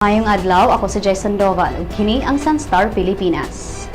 Maayong adlaw, ako si Jason Doval ug kini ang Sunstar Pilipinas.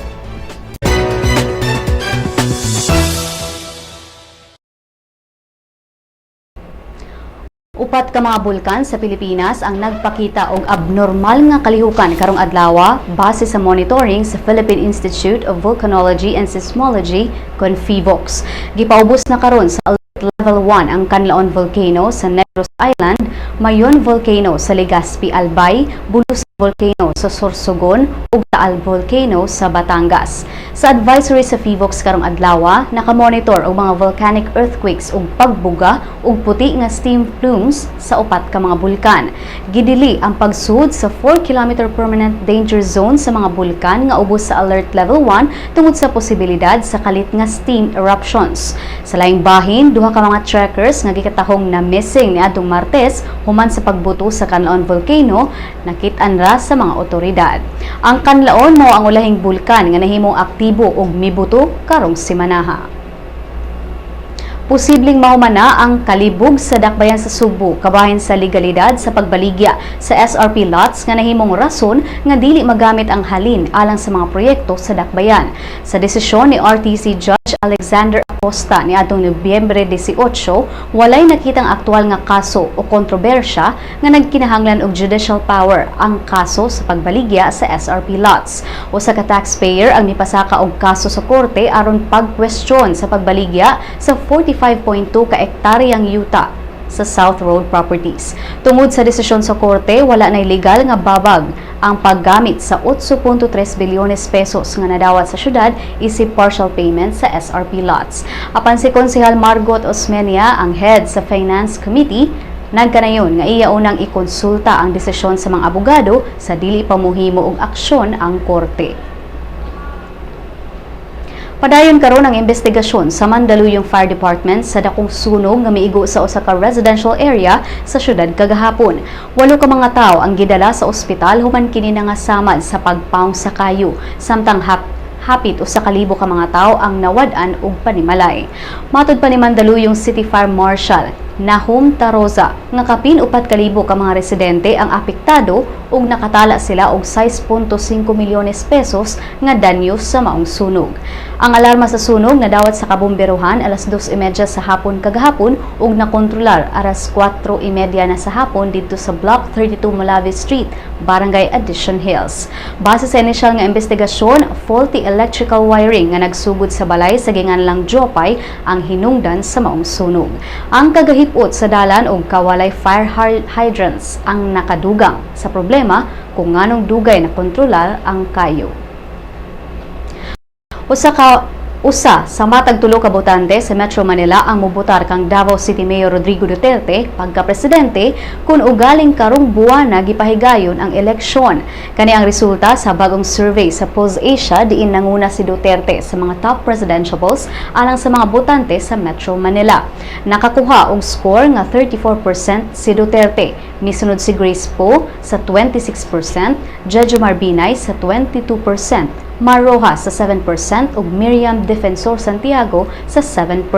Upat ka mga bulkan sa Pilipinas ang nagpakita og abnormal nga kalihukan karong adlaw base sa monitoring sa Philippine Institute of Volcanology and Seismology kon PHIVOLCS. Gipaubos na karon sa Alert Level 1 ang Kanlaon Volcano sa Negros Island, Mayon Volcano sa Legazpi, Albay, Bulusan Volcano sa Sorsogon ug Taal Volcano sa Batangas. Sa advisory sa PHIVOLCS karong adlaw, nakamonitor og mga volcanic earthquakes ug pagbuga ug puti nga steam plumes sa upat ka mga bulkan. Gidili ang pagsud sa 4-kilometer permanent danger zone sa mga bulkan nga ubos sa alert level 1 tungod sa posibilidad sa kalit nga steam eruptions. Sa laing bahin, duha ka mga trekkers nga gikatahong na missing niadtong Martes human sa pagbuto sa Kanlaon Volcano nakit-an ra sa mga otoridad. Ang Kanlaon mao ang ulahing bulkan nga nahimong aktibo og mibuto karong simanaha. Posibleng mahumana ang kalibog sa dakbayan sa Sugbo kabahin sa legalidad sa pagbaligya sa SRP lots nga nahimong rason nga dili magamit ang halin alang sa mga proyekto sa dakbayan. Sa desisyon ni RTC Judge Alexander Acosta niadtong Nobyembre 18, walay nakitang aktual nga kaso o kontrobersya nga nagkinahanglan og judicial power ang kaso sa pagbaligya sa SRP lots. Usa ka taxpayer ang mipasaka og kaso sa korte aron pagkwestiyon sa pagbaligya sa 45.2 ka ektaryang yuta sa South Road Properties. Tungod sa desisyon sa korte, wala na legal nga babag ang paggamit sa 8.3 bilyones pesos nga nadawat sa syudad isip partial payment sa SRP lots. Apan si Konsehal Margot Osmeña, ang head sa Finance Committee, nagkanayon nga iya unang ikonsulta ang desisyon sa mga abogado sa dili pa muhimo og aksyon ang korte. Padayon karon ang investigasyon sa Mandaluyong Fire Department sa dakong sunog nga miigo sa usa ka residential area sa syudad kagahapon. Walo ka mga tawo ang gidala sa ospital human kini nangasamad sa pagpaong sa kayo, samtang hapit 1,000 ka mga tawo ang nawad-an og panimalay. Matod pa ni Mandaluyong City Fire Marshal Nahum Taroza nga kapin 4,000 ka mga residente ang apektado ug nakatala sila og 6.5 milyones pesos nga danyo sa maong sunog. Ang alarma sa sunog nadawat sa kabomberohan alas 2:30 sa hapon kagahapon ug nakontrolar alas 4:30 na sa hapon didto sa Block 32 Molave Street, Barangay Addition Hills. Base sa inisyal nga investigasyon, faulty electrical wiring nga nagsugod sa balay sa ginganlang Jopay ang hinungdan sa maong sunog. Ang kagahipot sa dalan og kawalay fire hydrants ang nakadugang sa problema kung nganong dugay na kontrolar ang kayo. Usa sa matag tulo ka botante sa Metro Manila ang mubotar kang Davao City Mayor Rodrigo Duterte pagka-presidente kung ugaling karong buwana gipahigayon ang eleksyon. Kani ang resulta sa bagong survey sa Pulse Asia diin nanguna si Duterte sa mga top presidentiables alang sa mga botante sa Metro Manila. Nakakuha og score nga 34% si Duterte. Misunod si Grace Poe sa 26%, Jejomar Binay sa 22%, Mar Roxas sa 7% ug Miriam Defensor Santiago sa 7%.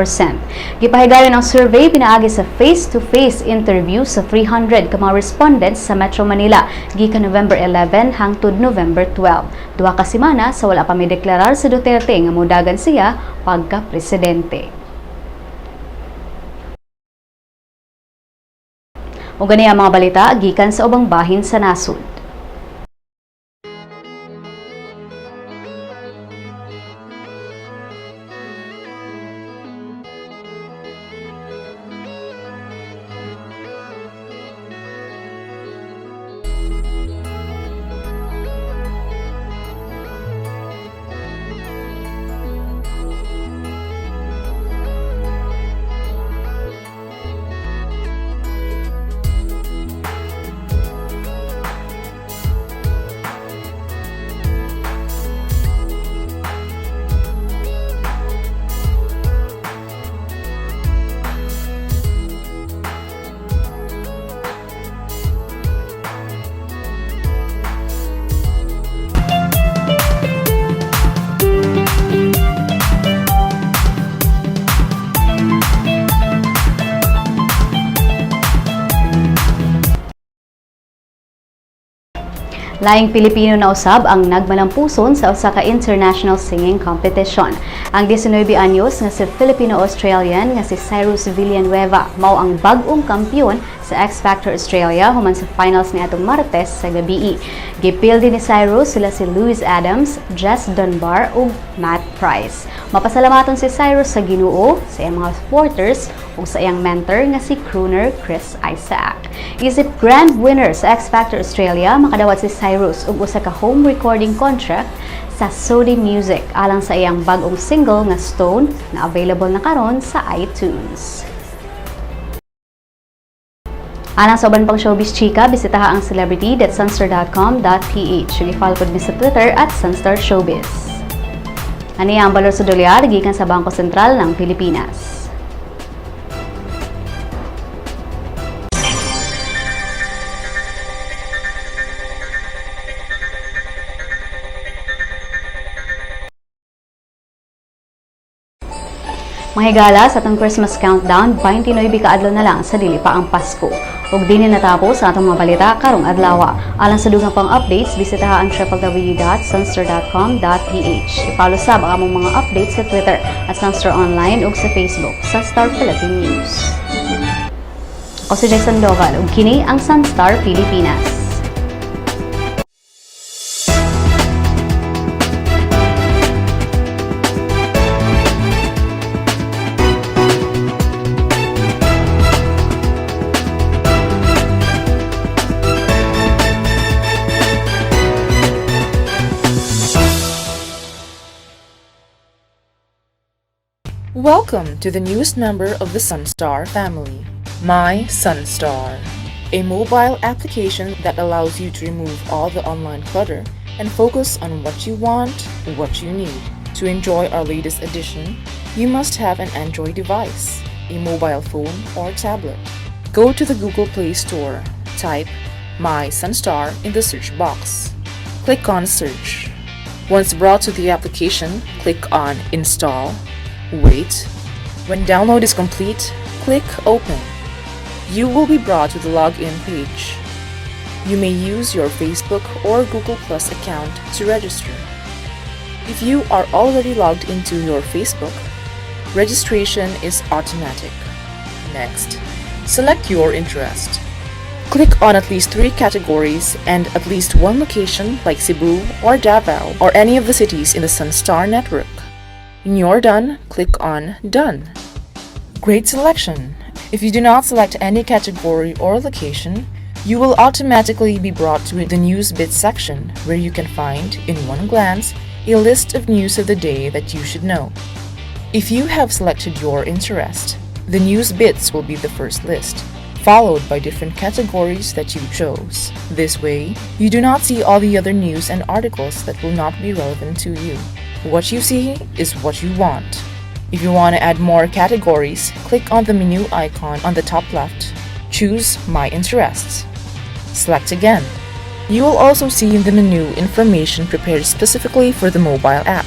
Gipahigayon ang survey pinaagi sa face-to-face interview sa 300 ka mga respondents sa Metro Manila gikan November 11 hangtod November 12. 2 ka semana sa wala pa mideklarar si Duterte nga modagan siya pagka-presidente. Ug gani ang mga balita gikan sa ubang bahin sa nasod. Laing Pilipino na usab ang nagmalampuson sa usa ka international singing competition. Ang 19 anyos nga si Filipino-Australian nga si Cyrus Villanueva mao ang bag-ong kampiyon sa X Factor Australia human sa finals niadtong Martes sa gabii. Gipildi ni Cyrus sila si Lewis Adams, Jess Dunbar ug Matt Price. Mapasalamaton si Cyrus sa Ginoo, sa iyang mga supporters ug sa iyang mentor nga si crooner Chris Isaak. Isip grand winner sa X Factor Australia, makadawat si Cyrus og usa ka home recording contract sa Sony Music alang sa iyang bag-ong single nga Stone na available na karon sa iTunes. Alang sa uban pang showbiz chika, bisitaha ang celebrity.sunstar.com.ph. Ug i-follow pod mi sa Twitter @SunstarShowbiz. Ani ang balor sa dolyar gikan sa Bangko Sentral ng Pilipinas. Mga higala, sa atong Christmas countdown, 29 ka adlaw na lang sa dili pa ang Pasko. Ug dinhi natapos ang atong mga balita karong adlaw. Alang sa dugang pang updates, bisitaha ang www.sunstar.com.ph. I-follow sab ang among mga updates sa Twitter @SunstarOnline ug sa Facebook sa Star Philippine News. Ako si Jason Doval ug kini ang Sunstar Pilipinas. Welcome to the newest member of the Sunstar family, My Sunstar, a mobile application that allows you to remove all the online clutter and focus on what you want, what you need. To enjoy our latest edition, you must have an Android device, a mobile phone or tablet. Go to the Google Play Store, type My Sunstar in the search box. Click on Search. Once brought to the application, click on Install. Wait. When download is complete, click Open. You will be brought to the login page. You may use your Facebook or Google Plus account to register. If you are already logged into your Facebook, registration is automatic. Next, select your interest. Click on at least three categories and at least one location like Cebu or Davao or any of the cities in the Sunstar network. When you're done, click on Done. Great selection! If you do not select any category or location, you will automatically be brought to the News Bits section where you can find, in one glance, a list of news of the day that you should know. If you have selected your interest, the News Bits will be the first list, followed by different categories that you chose. This way, you do not see all the other news and articles that will not be relevant to you. What you see is what you want. If you want to add more categories, click on the menu icon on the top left. Choose My Interests. Select again. You will also see in the menu information prepared specifically for the mobile app.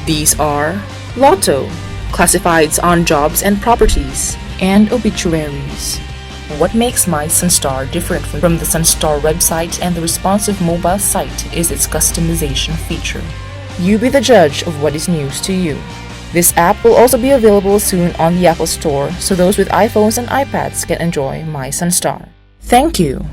These are Lotto, classifieds on jobs and properties, and obituaries. What makes My Sunstar different from the Sunstar website and the responsive mobile site is its customization feature. You be the judge of what is news to you. This app will also be available soon on the Apple Store so those with iPhones and iPads can enjoy My Sunstar. Thank you.